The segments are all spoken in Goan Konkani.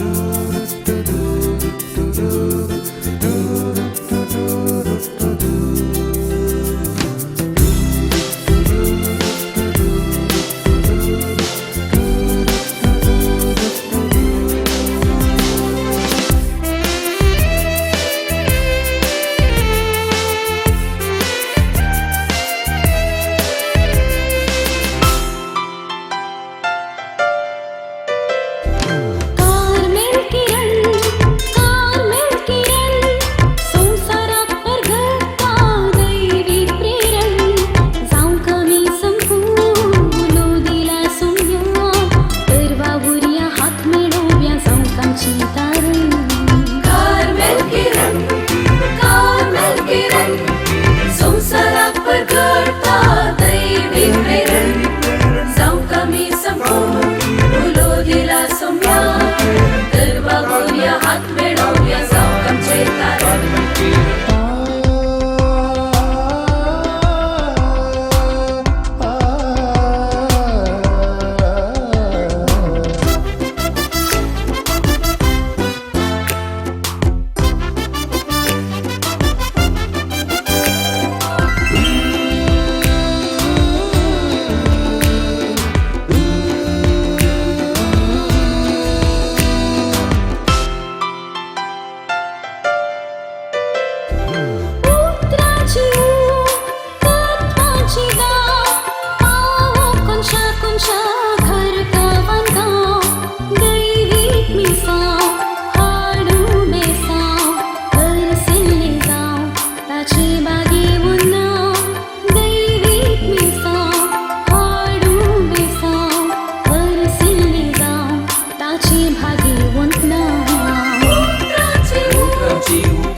कार्मेल किरण, कार्मेल किरण, संवसाराक परगटा दैवी प्रेरण. जावं कमी संपूं उलो दिला सोम्या, तर वावुरया हात मेळोवया जावंक आमची तारण. कार्मेल किरण, कार्मेल किरण, संवसाराक परगटा दैवी प्रेरण. जावं कमी संपूं उलो दिला सोम्या, तर वावुरया हात मेळोवया जावंक आमचें तारण. उतरांची ऊब, तत्वांची दाव, पावो कोनशा कोनशा घर गांवान गांव. दैवीक मिसांव हाडूं बेसांव, हरसिल्लें जावं ताचे बागेवन नांव. दैवीक मिसांव हाडूं बेसांव, हरसिल्लें जावं ताचे भागेवन नांव. उतरांची ऊब,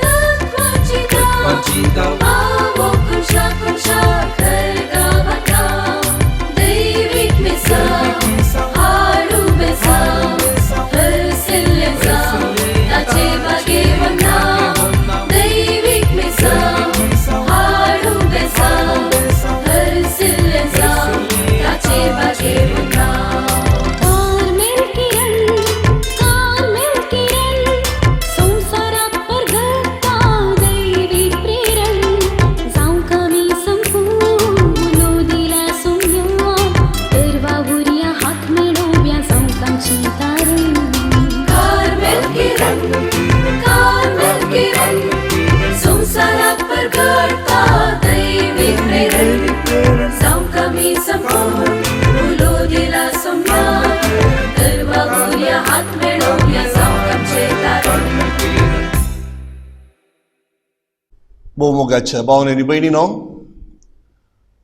तत्वांची दाव, पावो कोनशा कोनशा घर गांवान गांव. दैवीक मिसांव हाडूं बेसांव, हरसिल्लें जावं ताचे बागेवन नांव. दैवीक मिसांव हाडूं बेसांव, हरसिल्लें जावं ताचे बागेवन नांव. कार्मेल किरण, कार्मेल किरण, संवसाराक परगटा दैवी प्रेरण. जावं कमी संपूं उलो दिला सोम्या, तर वावुरया हात मेळोवया जावंक आमची तारण. कार्मेल किरण, कार्मेल किरण, संवसाराक परगटा दैवी प्रेरण. जावं कमी संपूं उलो दिला सोम्या, तर वावुरया हात मेळोवया जावंक आमचें तारण. भोव मोगाच्या भावन आनी भयणीनो,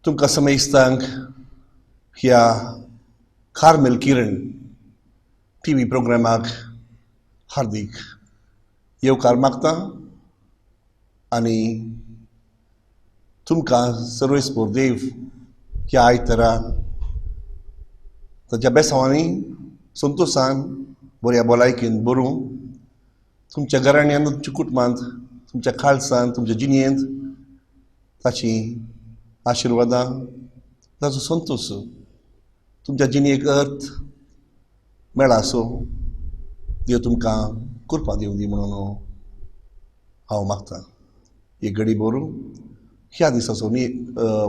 तुमकां समेस्तांक ह्या कार्मेल किरण टीव्ही प्रोग्रामाक हार्दीक येवकार मागता आनी तुमकां सर्वेस्पोर देव ह्या आयतारा ताच्या बेसांवांनी संतोशान बऱ्या भलायकेन बरूं. तुमच्या घराण्यांत, तुमच्या कुटुंबांत, तुमच्या खालसांत, तुमच्या जिणेंत ताची आशिर्वादां, ताचो संतोश, तुमच्या जिणेक अर्थ मेळासो देव तुमकां कृपा दिवं दी म्हणून हांव मागतां. एक घडी बरोवन ह्या दिसाचो नी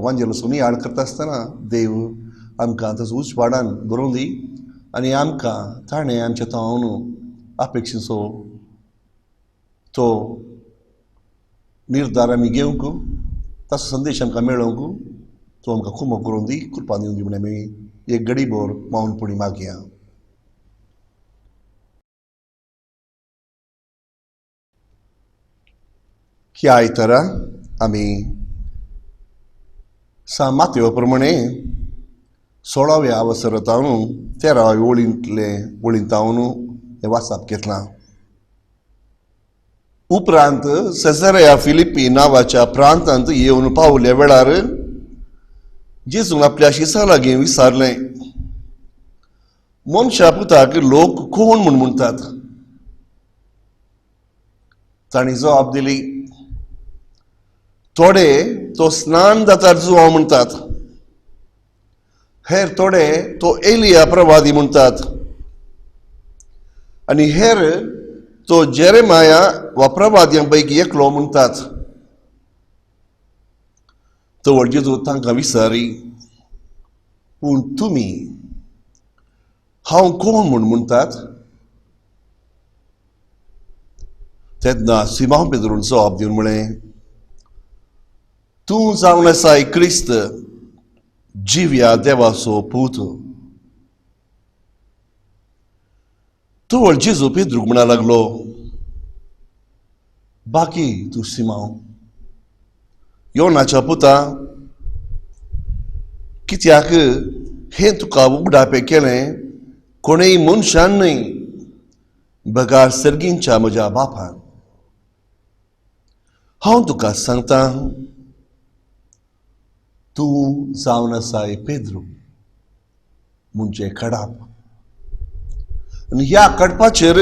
वांजेलाचो नियाळ करता आसतना देव आमकां ताचो उजवाडान बरोवन दी आनी आमकां ताणें आमच्या तावन अपेक्षेचो तो निर्धार आमी घेवंक, ताचो संदेश आमकां मेळोवंक तो आमकां कुमक करून दी, कृपा दिवं दी म्हण आमी एक घडी भर मौनपणी मागया. ह्या आयतारा आमी सा मातयो प्रमाणे 16व्या अवसरांत 13व्या ओळींतले ओळींत हें वाचप घेतलां. उपरांत सेजरया फिलिपी नांवाच्या प्रांतांत येवन पावल्या वेळार जेजून आपल्या शिसा लागीं विचारलें, मनशा पुताक लोक कोण म्हूण म्हणटात? तांणी जबाब दिली, थोडे तो स्नान दातार जुवांव म्हणटात, हेर थोडे तो एलिया प्रवादी म्हणटात आनी हेर तो जेरेमाया वा प्रवाद्यां पैकी एकलो म्हणटात. तवळ जेजू तांकां विचारी, पूण तुमी हांव कोण म्हूण म्हणटात? तेन्ना सिमांव पेद्रून जबाब दिवन म्हळें, तूं जावन आसाय क्रिस्त, जिव्या देवाचो पूत. तवळ जेजू पेद्रूक म्हणा लागलो, बाकी तूं सिमांव, योनाच्या पुता, कित्याक हें तुका उगडापें केलें कोणेय मनशान न्हय, बगार सर्गींच्या म्हज्या बापान. हांव तुका सांगता, तूं जावन आसाय पेद्रू, म्हणजे कडाप, आनी ह्या कडपाचेर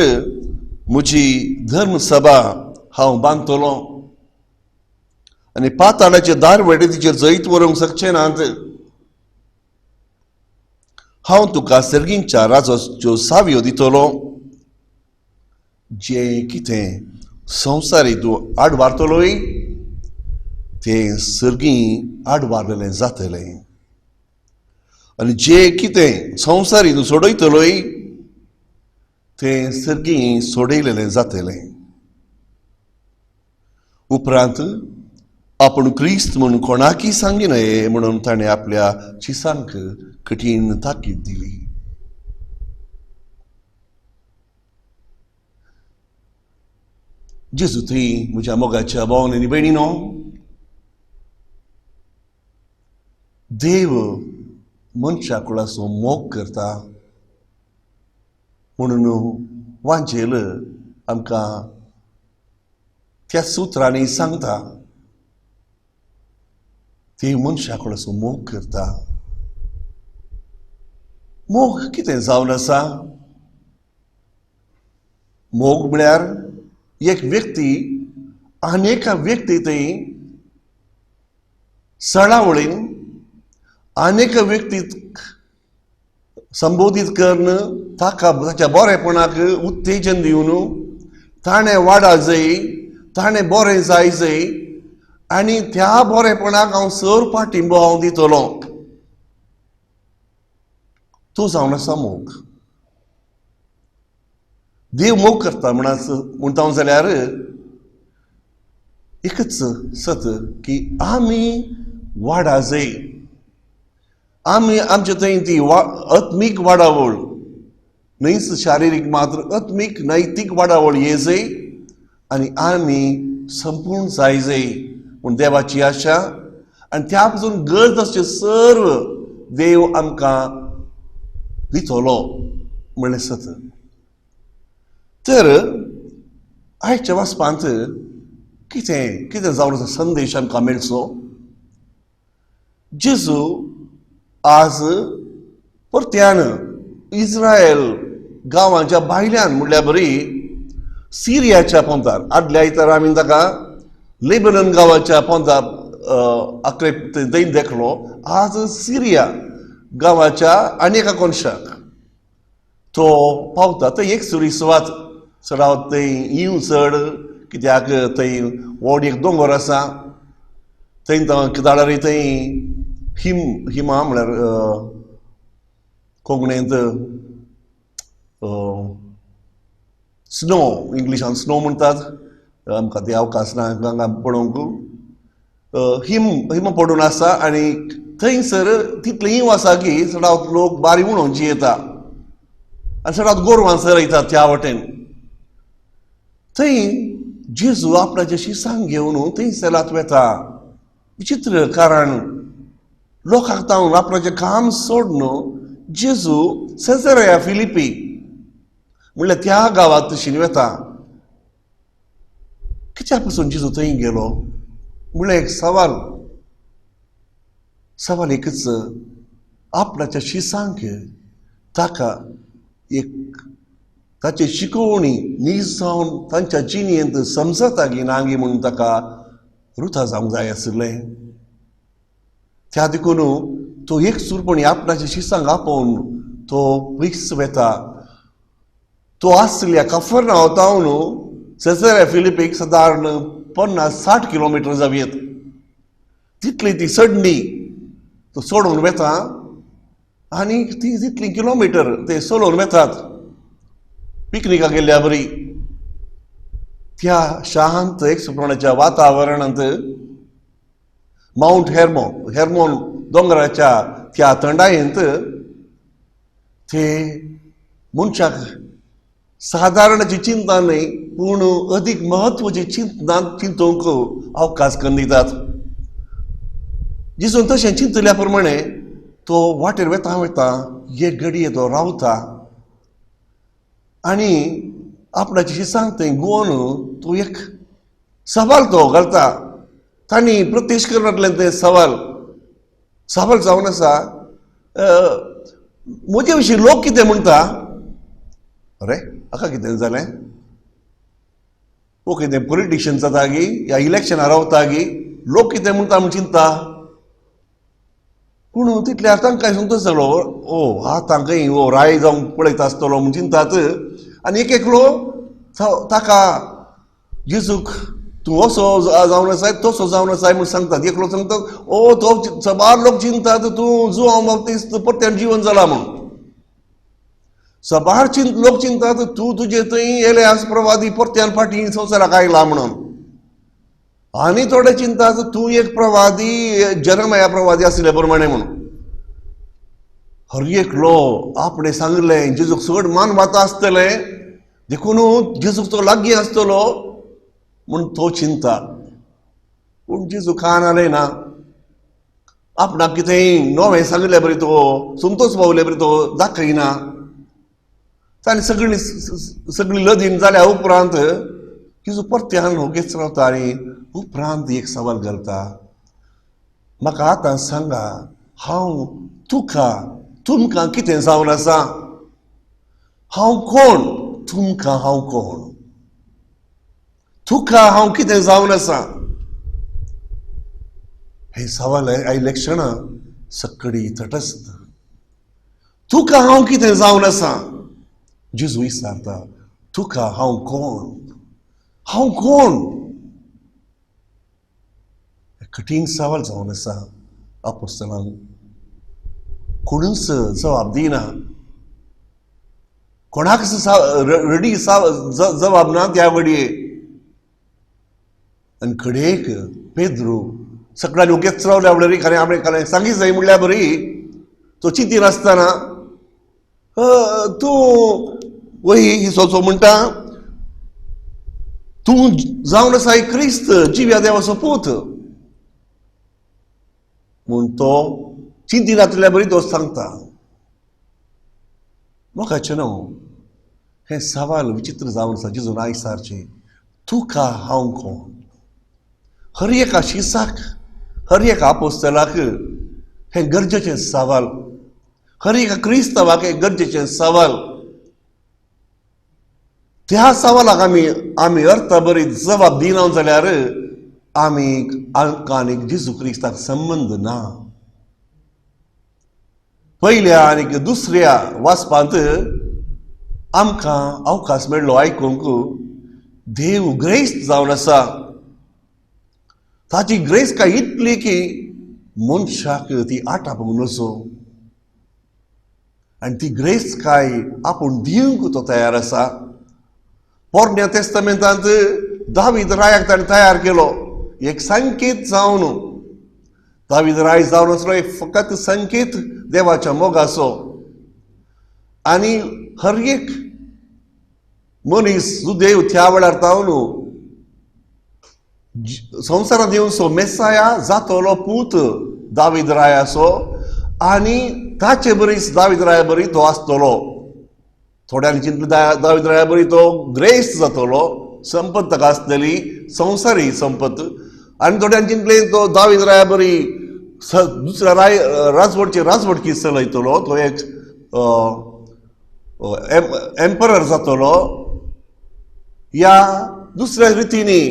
म्हजी धर्मसभा हांव बांदतलो आनी पाताळाचे दारवटे तिचेर जैत व्हरूंक शकचे नात. हांव तुका सर्गींच्या राजाच्यो सावयो दितलो, जें कितें संवसारी तूं आडवारतलोय तें सर्गीं आडवारलेलें जातलें, आनी जें कितें संवसारी तूं सोडयतलोय तें सर्गीं सोडयलेलें जातलें. उपरांत आपूण क्रिस्त म्हूण कोणाकय सांगिनये म्हणून ताणें आपल्या शिसांक कठीण ताकीद दिली. जेजू थंय म्हज्या मोगाच्या भावन आनी भयणीनो, देव मनशा कुळाचो मोग करता म्हणून वांजेल आमकां त्या सुत्रांनी सांगता, देव मनशा कुळाचो मोग करता. मोग कितें जावन आसा? मोग म्हळ्यार एक व्यक्ती आनी एका व्यक्ती थंय सळावळीन आनी एका व्यक्तीक संबोधीत करून ताका ताच्या बरेपणाक उत्तेजन दिवन ताणें वाडा जाय, ताणें बरें जाय जाय आनी त्या बरेपणाक हांव सर पाठिंबो हांव दितलो, तूं जावन आसा मोग. देव मोग करता म्हणटा जाल्यार एकच सत की आमी वाडा जाय, आमी आमचे थंय ती आत्मीक वाडावळ न्हयच शारिरीक मात्र, आत्मीक नैतीक वाडावळ ये जाय आनी आमी संपूर्ण जाय जाय म्हूण देवाची आशा आनी त्या पासून गरज आसचे सर्व देव आमकां दितलो म्हणलें सत. तर आयच्या वाचपांत कितें कितें जावन संदेश आमकां मेळचो? जेजू आज परत्यान इस्रायल गांवाच्या भायल्यान म्हणल्यार बरी सिरियाच्या पोंतार, आदल्या आयतारा आमी ताका लेबनन गांवाच्या पोंतार आकरे थंय देखलो, आज सिरिया गांवाच्या आनी एका कोनशाक तो पावता. थंय एक सुरी सुवात चडावत थंय येव चड, कित्याक थंय व्हड एक दोंगर आसा, थंय दाळारी थंय हिम हिमा म्हळ्यार कोंकणींत स्नो, इंग्लिशान स्नो म्हणटात, आमकां ते अवकाश ना हांगा पळोवंक. हिम हिम पडून आसा आनी थंयसर तितलें हिंव आसा की चडावत लोक बारी उणोवन जियेता आनी चडावत गोरवां चरयतात त्या वटेन. थंय जेजू आपणाचे शिसांक घेवन थंय सेलात वेता. विचित्र, कारण लोकांक तावन आपणाचें काम सोडून जेजू सेजरया फिलिपी म्हणल्यार त्या गांवांत तशीन वेता. कित्या पसून जेजू थंय गेलो म्हणल्यार एक सवाल, सवाल एकच, आपणाच्या शिसांक ताका एक ताची शिकोवणी नीज जावन तांच्या जिणेंत समजता गी ना गी म्हणून ताका रुथा जावंक जाय आशिल्लें. त्या देखून तो एक सुरपणी आपणाच्या शिसांक आपोवन तो पयस वेता. तो आसल्या कफरनांव तावन सेजरिया फिलिपीक सादारण 50-60 किलोमिटर जावयेत तितली ती चडणी तो चडोवन वेता आनी ती तितली किलोमिटर ते चलोवन वेतात पिकनिकाक गेल्ल्या बरी. त्या शांत एकसुपणाच्या वातावरणांत मावंट हेर्मोन दोंगराच्या त्या थंडायेंत ते मनशाक सादारणाची चिंता न्हय पूण अदीक म्हत्वाची चिंतना चिंतूंक अवकाश करून दितात. जिसून तशें चिंतल्या प्रमाणे तो वाटेर वेता वेता एक घडये तो रावता आनी आपणाची शिसांक थंय गोवन तो एक सवाल तो घालता. तांणी प्रत्यक्ष करनातलें तें सवाल सवाल जावन आसा, म्हजे विशीं लोक कितें म्हणटा? अरे हाका कितें जालें? ओ कितें पॉलिटिशियन जाता गी या इलेक्शनां रावता गी? लोक कितें म्हणटा म्हूण चिंता. पूण तितल्यार तांकां संतोश जालो, ओ आतां खंय हो राय जावंक पळयता आसतलो म्हूण चिंतात. आनी एक एकलो ताका जेजूक तूं असो जावन आसाय तसो जावन आसाय म्हूण सांगतात. एकलो सांगतात, ओ तो सबार लोक चिंतात तूं जुआंव बाप्तीस्त परत्यान जिवन जाला म्हूण. सबार लोक चिंतात तूं तुजे थंय एलियास प्रवादी परत्यान फाटीं संवसाराक आयला म्हणून. आनी थोडे चिंतात तूं एक प्रवादी जेरेमाया प्रवादी आशिल्ले प्रमाणे म्हणून. हर एकलो आपणें सांगलें जेजूक चड मान वाता आसतलें देखून जेजूक तो लागीं आसतलो म्हूण तो चिंता. पूण जेजू कान आलें ना. आपणाक कितेंय नवें सांगले बरी तो संतोश पावले बरी तो दाखयना. ताणें सगळी सगळी लदीन जाल्या उपरांत जेजू परत्यान ओगीच रावता आनी उपरांत एक सवाल घालता, म्हाका आतां सांगा हांव तुका तुमकां कितें जावन आसा? हांव कोण? तुमकां हांव कोण? तुका हांव कितें जावन आसा? हें सवाल आयिल्ले क्षणा सगळी तटस्थ. तुका हांव कितें जावन आसा? जेजू विचारता, तुका हांव कोण? हांव कोण? कठीण सवाल जावन आसा. आपोस्तलांक कोणूच जबाब दिना, कोणाक रेडी जबाब ना त्या वडये. आनी कडेक पेद्रू सगळ्यांनी ओगेच रावल्या बरी खरें आपणें खरें सांगीत जाय म्हणल्यार बरी तो चिंतीन आसतना तूं वही हिसोचो म्हणटा तूं जावन आसा क्रिस्त जिव्या देवाचो पूत म्हूण तो चिंतिनातल्या बरी तो सांगता. मोगाचें न्हू हें सवाल विचित्र जावन आसा जेजून आयज सारचें, तुका हांव कोण? हर एका शिसाक हर एका आपोस्तलाक हें गरजेचें सवाल, हर एका क्रिस्तांवाक हें गरजेचें सवाल. त्या सवालाक आमी आमी अर्थ बरी जबाब दिना जाल्यार आमी आमकां आनी जेजू क्रिस्ताक संबंद ना. पयल्या आनी दुसऱ्या वाचपांत आमकां अवकाश मेळ्ळो आयकूंक देव ग्रेस्त जावन आसा. ताची ग्रेस काय इतली की मनशाक ती आटापूंक नजो आनी ती ग्रेस काय आपूण दिवंक तो तयार आसा. पोरण्या तेस्तामेंतांत दावीद रायाक ताणें तयार केलो एक संकेत जावन. दावीद राय जावन आसलो एक फकत संकेत देवाच्या मोगाचो. आनी हर एक मनीस देव त्या वेळार तावन संवसारांत येवचो मेसाया जातलो पूत दावीद रायाचो आनी ताचे बरीच दावीद राया बरी तो आसतलो. थोड्यांनी चिंतलें दावीद राया बरी तो ग्रेस्त जातलो, संपत ताका आसतली संवसारी संपत. आनी थोड्यांनी चिंतलें तो दावीद राया बरी दुसऱ्या राय राजवटची राजवटकी चलयतलो, तो एक एम्परर जातलो. ह्या दुसऱ्या रितीनी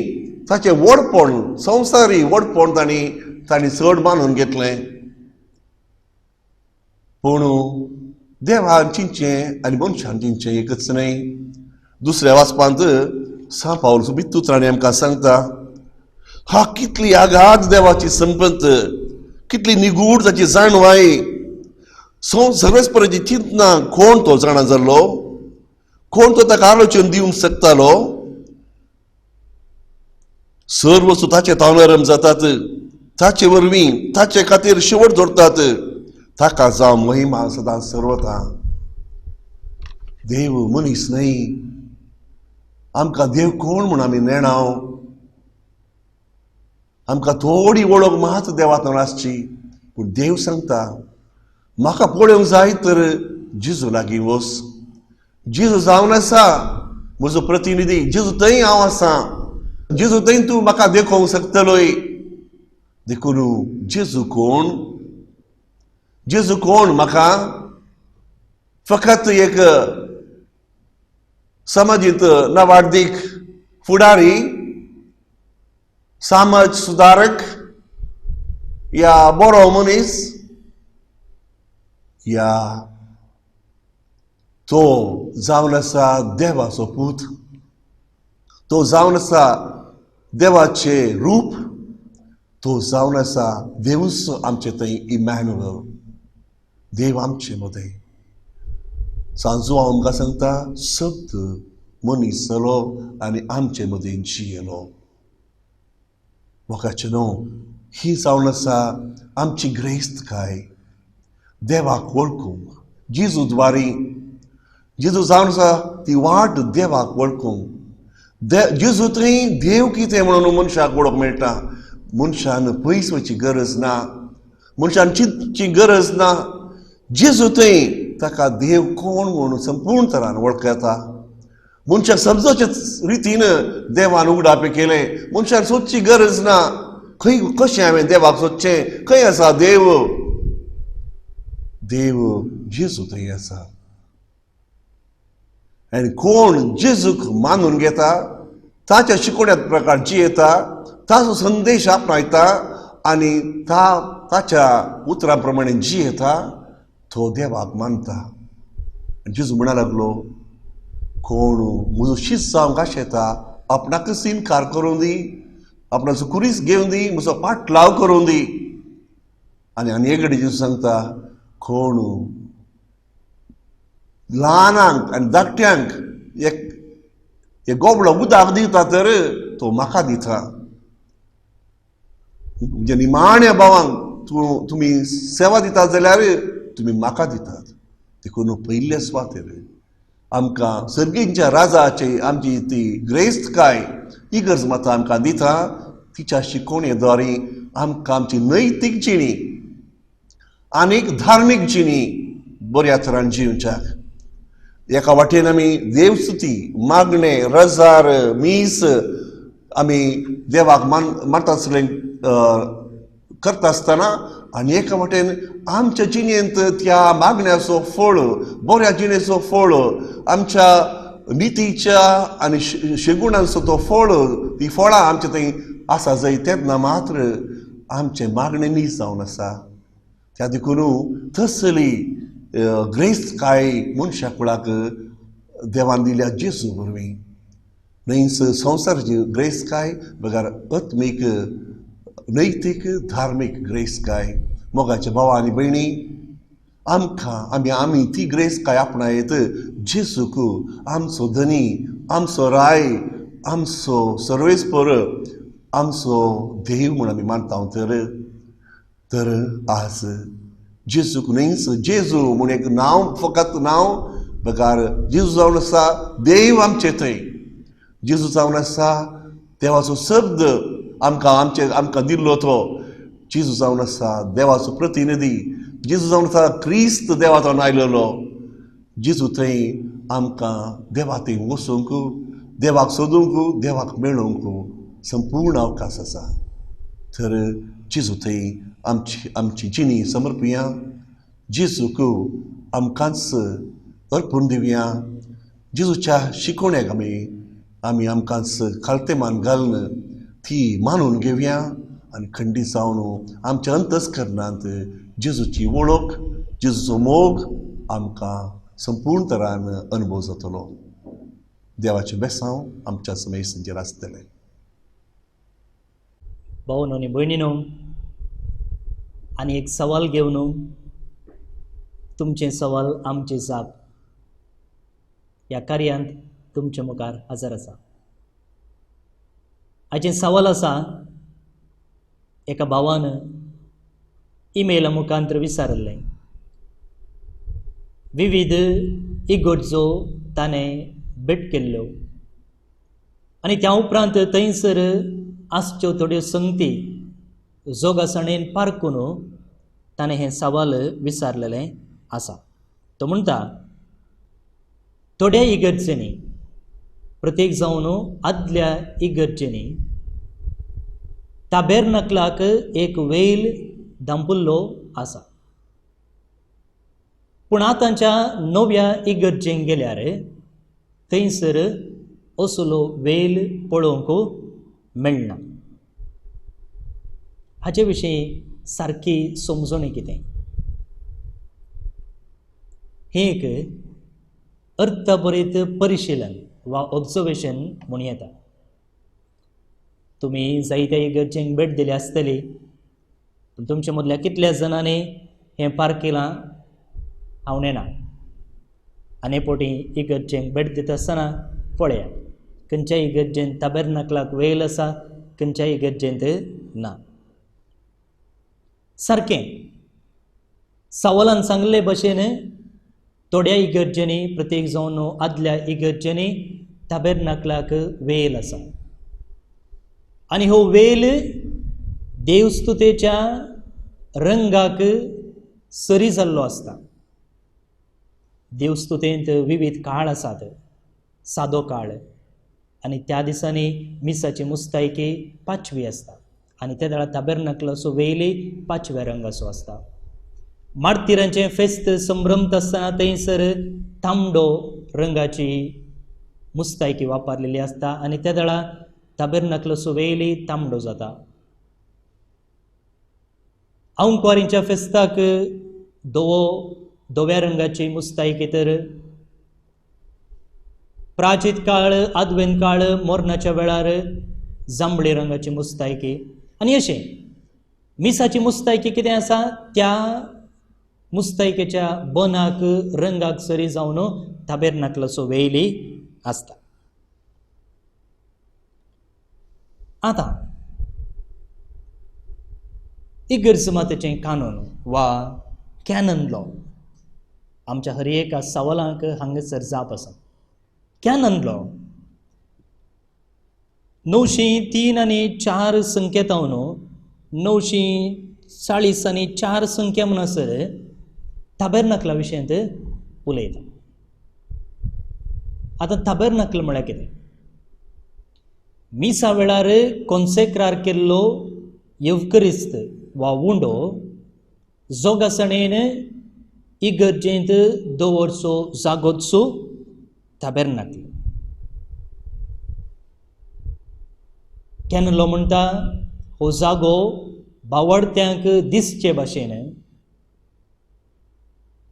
ताचें व्हडपण संवसारी व्हडपण तांणी तांणी चड मानून घेतलें. पूण देवान चिंतचें आनी मनशान चिंतचें एकच न्हय. दुसऱ्या वाचपांत सांत पावल सोबीत उतरांनी आमकां सांगता, हा कितली आघात देवाची संपत, कितली निगूढ ताची जाणवाय, सर्वेस्पराची चिंतना कोण तो जाणा जाल्लो, कोण तो ताका आलोचन दिवंक शकतालो. सर्व वस्तू ताचे तावनरम जातात, ताचे वरवीं ताचे खातीर शेवट दवरतात, ताका जावं महिमा सदां सर्वता. देव मनीस न्हय, आमकां देव कोण म्हूण आमी नेणाव, आमकां थोडी वळख मात देवांत आसची. पूण देव सांगता म्हाका पळोवंक जाय तर जेजू लागीं वच. जेजू जावन आसा म्हजो प्रतिनिधी, जेजू थंय हांव आसा, जेजू थंय तूं म्हाका देखोवंक शकतलोय. देखून जेजू कोण, जेजू कोण म्हाका फकत एक समाजीत नावाडदीक फुडारी, समाज सुदारक या बरो मनीस, या तो जावन आसा देवाचो पूत, तो जावन आसा देवाचें रूप, तो जावन आसा देवूच आमचे थंय इमॅन्युअल, देव आमचे मदें. सांजू हांव आमकां सांगता शब्द मनीस जालो आनी आमचे मदें जियेलो. मोगाचें न्हू ही जावन आसा आमची ग्रेस्तकाय देवाक वळखूंक. जेजू द्वारी, जेजू जावन आसा ती वाट देवाक वळखूंक. जेजू थंय देव कितें म्हणून मनशाक वळख मेळटा. मनशान पयस वचची गरज ना, मनशान चिंतची गरज ना. जेजू थंय ताका देव कोण म्हणून संपूर्ण तरान वळखता. मनशाक समजोचे रितीन देवान उगडापें केलें, मनशान सोदची गरज ना. खंय कशें हांवें देवाक सोदचें, खंय आसा देव? देव जेजू थंय आसा. आनी कोण जेजूक मानून घेता, ताच्या शिकोवण्या प्रकार जियेता, ताचो संदेश आपणायता आनी ताच्या उतरां प्रमाणे जियेता, तो देवाक मानता. जेजू म्हणा लागलो कोण म्हजो शीत जावंक आशेता आपणाकच इनकार करूं दी, आपणाचो कुरीस घेवन दी, म्हजो पाटलाव करूं दी. आनी आनी एक कडेन जेजू सांगता कोण ल्हानांक आनी धाकट्यांक एक गोबडो उदक दिता तर तो म्हाका दिता. म्हणजे निमाण्या भावांक तुमी सेवा दिता जाल्यार तुमी म्हाका दितात. देखून पयले सुवातेर आमकां सर्गींच्या राजाची आमची ती ग्रेस्तकाय इगर्ज माता आमकां दिता. तिच्या शिकोवणे द्वारे आमकां आमची नैतीक जिणी आनीक धार्मीक जिणी बऱ्या तरान जिवच्याक. एका वाटेन आमी देवस्तुती, मागणें, रजार, मीस आमी देवाक मानता आसले करता आसतना आनी एका वाटेन आमच्या जिणेंत त्या मागण्याचो फळ, बऱ्या जिणेचो फळ, आमच्या नितीच्या आनी शेगुणांचो तो फळ, ती फळां आमच्या थंय आसा जाय तेन्ना मात्र आमचें मागणें नीज जावन आसा. त्या देखून तसली ग्रेस्तकाय मनशा कुळाक देवान दिल्या जेजू वरवीं. न्हय संवसाराची ग्रेस्तकाय बगर आत्मीक, नैतीक, धार्मीक ग्रेस्तकाय. मोगाचे भाव आनी भयणी, आमकां आमी आमी ती ग्रेस्तकाय आपणायत जेजूक आमचो धनी, आमचो राय, आमचो सर्वेस्पर, आमचो देव म्हूण आमी मानता. तर तर आज जेजूक न्हयच जेजू म्हूण एक नांव, फकत नांव बगर जेजू जावन आसा देव आमचे थंय. जेजू जावन आसा देवाचो शब्द आमकां आमचे आमकां दिल्लो तो. जेजू जावन आसा देवाचो प्रतिनिधी, जेजू जावन आसा क्रिस्त देवा आयलेलो. जेजू थंय आमकां देवा थंय वचूंक, देवाक सोदूंक, देवाक मेळोवंक संपूर्ण अवकाश आसा. तर जेजू थंय आमची आमची जिणी समर्पिया, जेजूक आमकांच अर्पून दिवया. जेजूच्या शिकोवण्याक आमी आमी आमकांच खालतेमान घालून ती मानून घेवया आनी खंडीत जावन आमच्या अंतस्करणांत जेजूची वळख, जेजूचो मोग, आमकां संपूर्ण तरान अनुभव जातलो. देवाचें बेसांव आमच्या समेस्तांचेर आसतलें. भावनो आनी भयणीनो, आनी एक सवाल घेवन तुमचें सवाल आमची जाप ह्या कार्यांत तुमचे मुखार हजर आसा. हाचें सवाल आसा, एका भावान इमेला मुखांतर विचारिल्लें. विविध इगर्जो ताणें भेट केल्ल्यो आनी त्या उपरांत थंयसर आसच्यो थोड्यो संगती जोगासणेन पारकून ताणें हें सवाल विचारलेलें आसा. तो म्हणटा, थोड्या इगर्जेंनी, प्रत्येक जावन आदल्या इगर्जेंनी ताबेर्नाकलाक एक वेल धांपुल्लो आसा, पूण आतांच्या नव्या इगर्जेंक गेल्यार थंयसर असलो वेल पळोवंक मेळना. हाचे विशीं सारकी समजणी कितें? हें एक अर्थभरीत परिशिलन वा ऑब्जर्वेशन म्हूण येता. तुमी जायत्या इगर्जेंक भेट दिली आसतली, पूण तुमच्या मदल्या कितल्या जाणांनी हें पारखिलां हांव नेणा. आनी पोटी इगर्जेंक भेट दिता आसतना पळया खंयच्या इगर्जेंत ताबेर्नाकलाक वेल आसा, खंयच्या इगर्जेंत ना. सारकें सवालान सांगले भशेन थोड्या इगर्जेंनी, प्रत्येक जावन आदल्या इगर्जेंनी ताबेर्नाकलाक वेल आसा आनी हो वेल देवस्तुतेच्या रंगाक सरी जाल्लो आसता. देवस्तुतेंत विविध काळ आसात, सादो काळ आनी त्या दिसांनी मिसाची मुस्तायकी पाचवी आसता आनी त्या वेळार ताबेर्नाकलाचो वेलय पाचव्या रंगाचो आसता. मार्तिरांचें फेस्त संभ्रमता आसतना थंयसर तांबडो रंगाची मुस्तायकी वापरलेली आसता आनी त्या वेळार ताबेर्नाकलाचो वेलय तांबडो जाता. आंकवारींच्या फेस्ताक धव्या रंगाची मुस्तायकी, तर प्राचीत काळ आदवेन काळ मोरनाच्या वेळार जांबळी रंगाची मुस्तायकी. आनी अशें मिसाची मुस्तायकी कितें आसा, त्या मुस्तायकेच्या बनाक रंगाक सरी जावन ताबेर्नाकलाचो वेली आसता. आतां इगर्ज मातेचें कानून वा कॅनन लॉ, आमच्या हर एका सवालांक हांगासर जाप आसा. कॅनन लॉ 903 आनी 4 संकेतावन 940 आनी 4 संख्या म्हणसर ताबेर्नाकला विशयांत उलयता. आतां ताबेर्नाकल म्हळ्यार कितें? मिसा वेळार कोन्सेक्रार केल्लो येवकरिस्त वा उंडो जोगासणेन इगर्जेंत दवरचो जागोचो ताबेर्नाकल. कॅनन लॉ म्हणटा हो जागो बावडत्यांक दिसचे भाशेन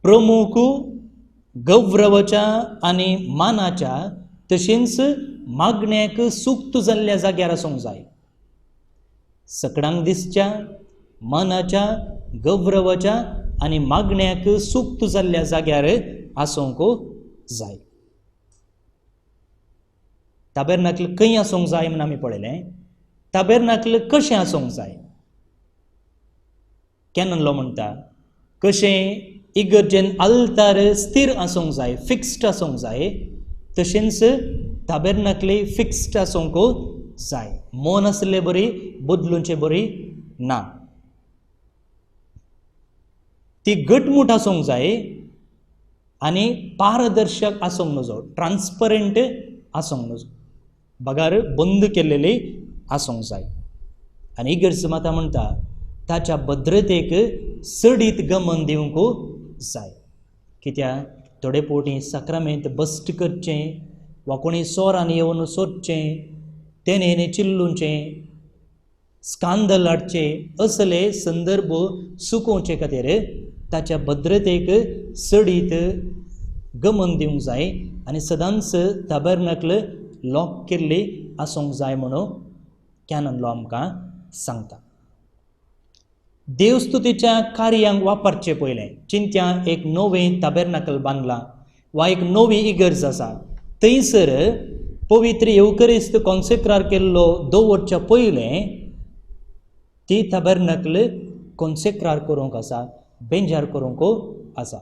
प्रमुख गौरवाच्या आनी मानाच्या तशेंच मागण्याक सुक्त जाल्ल्या जाग्यार आसूंक जाय. सकडांक दिसच्या मानाच्या गौरवाच्या आनी मागण्याक सुक्त जाल्ल्या जाग्यार आसूंक जाय. ताबेर्नाकल खंय आसूंक जाय म्हूण आमी पळयलें. ताबेर्नाकल कशें आसूंक जाय? कॅनन लॉ म्हणटा कशें इगर्जेन आल्तार स्थिर आसूंक जाय, फिक्स्ड आसूंक जाय, तशेंच ताबेर्नाकलय फिक्स्ड आसूंक जाय. मन आसले बरी बदलुचे बरी ना. ती घटमूट आसूंक जाय आनी पारदर्शक आसूंक नजो, ट्रान्सपरंट आसूंक नजो, बगार बंद केल्लेली आसूंक जाय. आनी इगर्ज माता म्हणटा ताच्या भद्रतेक चडीत गमन दिवंक जाय. कित्याक थोडे फावटी साक्रामेंत बस्ट करचें वा कोणी चोरान येवन सोदचें, तेणें चिल्लुचें, स्कांदल हाडचे असले संदर्भ सुकोवचे खातीर ताच्या भद्रतेक चडीत गमन दिवंक जाय आनी सदांच ताबेर्नाकल लॉक केल्ली आसूंक जाय म्हणून कॅनन लॉ आमकां सांगता. देवस्तुतीच्या कार्यांक वापरचे पयलें चिंत्या एक नवें ताबेर्नाकल बांदलां वा एक नवी इगर्ज आसा, थंयसर पवित्र येवकरिस्त कॉन्सेक्रार केल्लो दवरच्या पयलें ती ताबेर्नाकल कॉन्सेक्रार करूंक आसा, बेंजार करूंक आसा.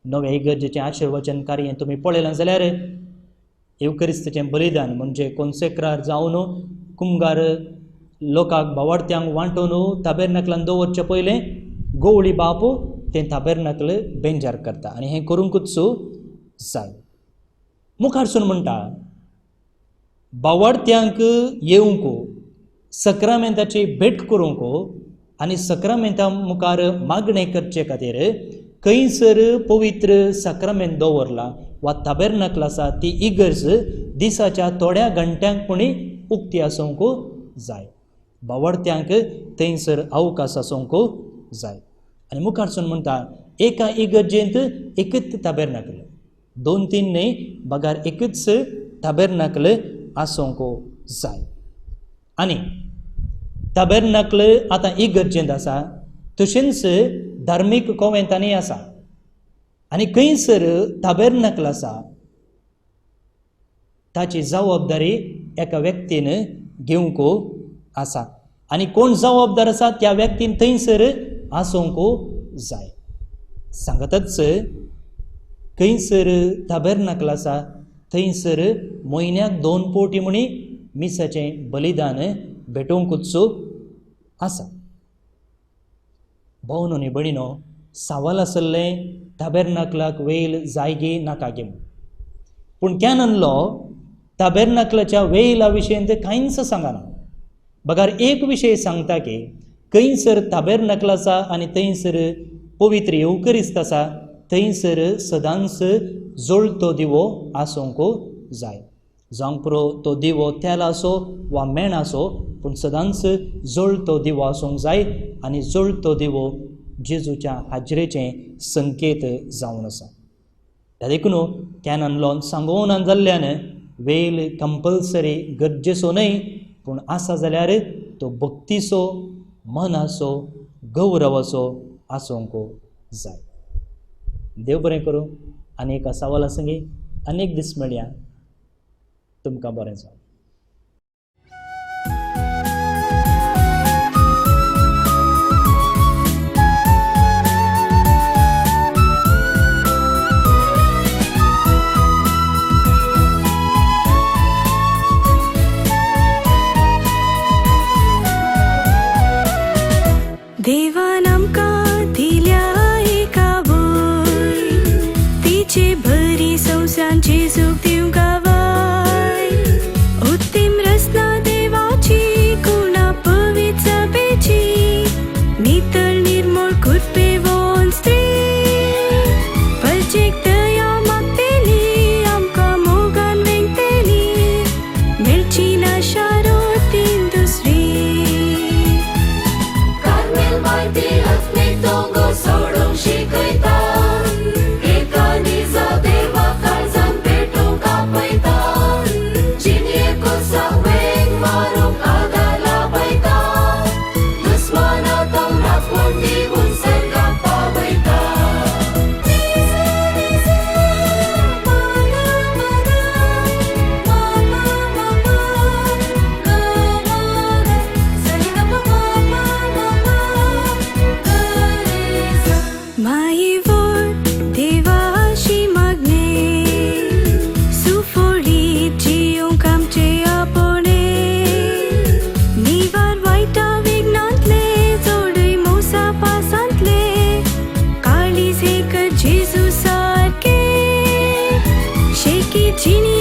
नवे इगर्जेचें आशिर्वचन कार्य तुमी पळयलां जाल्यार येवकरिस्ताचें बलिदान म्हणजे कॉन्सेक्रार जावन कुमगार लोकांक बावडत्यांक वांटून ताबेर्नाकलान दवरचें पयलें गोवळी बाप तें ताबेर्नाकल बेंजार करता आनी हें करूंकूच जाय. मुखारसून म्हणटा बावडत्यांक येवंक सक्रामेंताची भेट करूंक आनी सक्रामेंता मुखार मागणें करचे खातीर खंयसर पवित्र सक्रामेंत दवरला वा ताबेर्नाकल आसा ती इगर्ज दिसाच्या थोड्या घंट्यांक पुणी उक्ती आसूंक जाय. बावडत्यांक थंयसर अवकाश आसूंक जाय. आनी मुखारसून म्हणटा एका इगर्जेंत एकच ताबेर्नाकल, दोन तीन न्हय बगार एकच ताबेर्नाकल आसूंक जाय. आनी ताबेर्नाकल आतां इगर्जेंत आसा तशेंच धार्मीक कोवेंतांनी आसा आनी खंयसर ताबेर्नाकल आसा ताची जबाबदारी एका व्यक्तीन घेवंक आसा आनी कोण जबाबदार आसा त्या व्यक्तीन थंयसर आसूंक जाय. सांगतच खंयसर ताबेर्नाकल आसा थंयसर म्हयन्याक 2 पोटी म्हणी मिसाचें बलिदान भेटोवंकूच आसा. भोवनो न्ही भयणीनो, सवाल आसलें ताबेर्नाकलाक वेल जाय गी नाका गी म्हूण, पूण कॅनन लॉ ताबेर्नाकलाच्या वेला विशयंत कांयच सांगना, बगर एक विशय सांगता की खंयसर ताबेर्नाकल आसा आनी थंयसर पवित्र येवकरिस्त आसा थंयसर सदांच जळतो दिवो आसूंक जाय. जावंक पुरो तो दिवो तेलाचो वा मेणाचो, पूण सदांच जळतो दिवो आसूंक जाय आनी जळतो दिवो जेजूच्या हाजरेचें संकेत जावन आसा. देखून कॅनन लॉन सांगोवना जाल्ल्यान वेल कंपल्सरी गरजेचो न्हय, पूण आसा जाल्यार तो भक्तीचो, मनाचो, गौरवाचो आसूंक जाय. देव बरें करूं. आनी एका सवाला संगी आनी एक दीस मेळया. तुमकां बरें जावं. देवान आमकां दिल्या एका वय, तिचे बरी संवसांची सुख दिवंक गावाय. उत्तीम रचना देवाची, गुणा पवित्र सभेची, नितळ निर्मळ कृपेवन स्त्री, परजेक दया मागतेली, आमकां मोगान वेंगतेली, मेळची ना शारोतीन दुसरी. कार्मेल मायती आत्मीक दोंगर सोडूंक शिकयता, एका निजा देवा काळजान पेटोवंक आपयता, जिणेक वेंग मारूंक आदार लाभयता, दुस्माना तम राखवण दिवन सर्गाक पावयता. माईवर देवाशी मागणे, सुफोळीत जियोंक आमचे आपोणे, निवार वायटा विघ्नांतले, जोडय मोसा पासांतले, काळीज एक जेजू सारके, शेकी जिणी